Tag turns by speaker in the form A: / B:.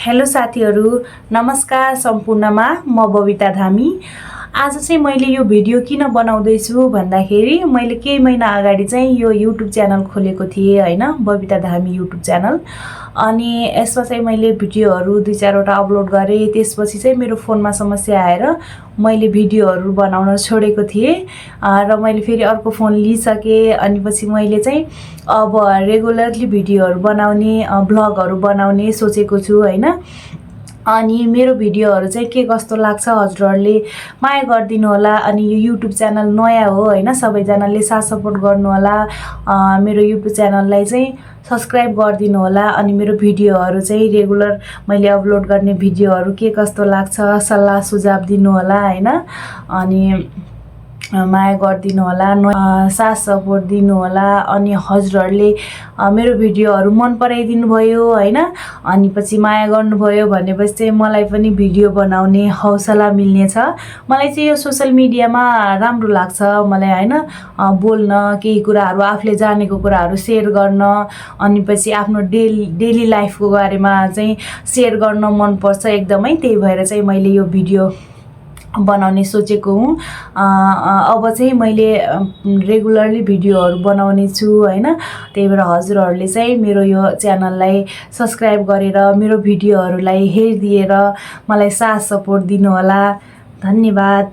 A: Hello साथीहरू, नमस्कार सम्पूर्णमा। म बबिता धामी। आज चाहिँ मैले यो भिडियो किन बनाउँदैछु भन्दाखेरि मैले केही महिना अगाडि चाहिँ यो युट्युब च्यानल खोलेको थिएँ हैन, बबिता धामी युट्युब च्यानल। अनि यसमा चाहिँ मैले भिडियोहरू 2-4 वटा अपलोड गरेँ। त्यसपछि चाहिँ मेरो फोनमा समस्या आएर मैले भिडियोहरू बनाउन छोडेको थिएँ र मैले फेरि अर्को फोन लिइसकेँ। अनि पछि मैले चाहिँ अब रेगुलरली भिडियोहरू बनाउने, ब्लगहरू बनाउने सोचेको छु हैन। अनि मेरो भिडियोहरू चाहिँ के कस्तो लाग्छ हजुरहरूले माया गरिदिनु होला। अनि यो युट्युब च्यानल नयाँ हो हैन, सबैजनाले साथ सपोर्ट गर्नु होला। मेरो युट्युब च्यानललाई चाहिँ सब्स्क्राइब गरिदिनु होला। अनि मेरो भिडियोहरू चाहिँ रेगुलर मैले अपलोड गर्ने भिडियोहरू के कस्तो लाग्छ सल्लाह सुझाव दिनु होला हैन। अनि माया गरिदिनु होला, साथ सपोर्ट दिनु होला। अनि हजुरहरूले मेरो भिडियोहरू मन पराइदिनु भयो हैन, अनि पछि माया गर्नुभयो भनेपछि चाहिँ मलाई पनि भिडियो बनाउने हौसला मिल्नेछ। मलाई चाहिँ यो सोशल मिडियामा राम्रो लाग्छ मलाई हैन, बोल्न, केही कुराहरू आफूले जानेको कुराहरू सेयर गर्न, अनि पछि आफ्नो डेली लाइफको बारेमा चाहिँ सेयर गर्न मन पर्छ एकदमै। त्यही भएर चाहिँ मैले यो भिडियो बनाउने सोचेको हुँ। अब चाहिँ मैले रेगुलरली भिडियोहरू बनाउने छु हैन। त्यही भएर हजुरहरूले चाहिँ मेरो यो च्यानललाई सब्स्क्राइब गरेर मेरो भिडियोहरूलाई हेरिदिएर मलाई साथ सपोर्ट दिनु होला। धन्यवाद।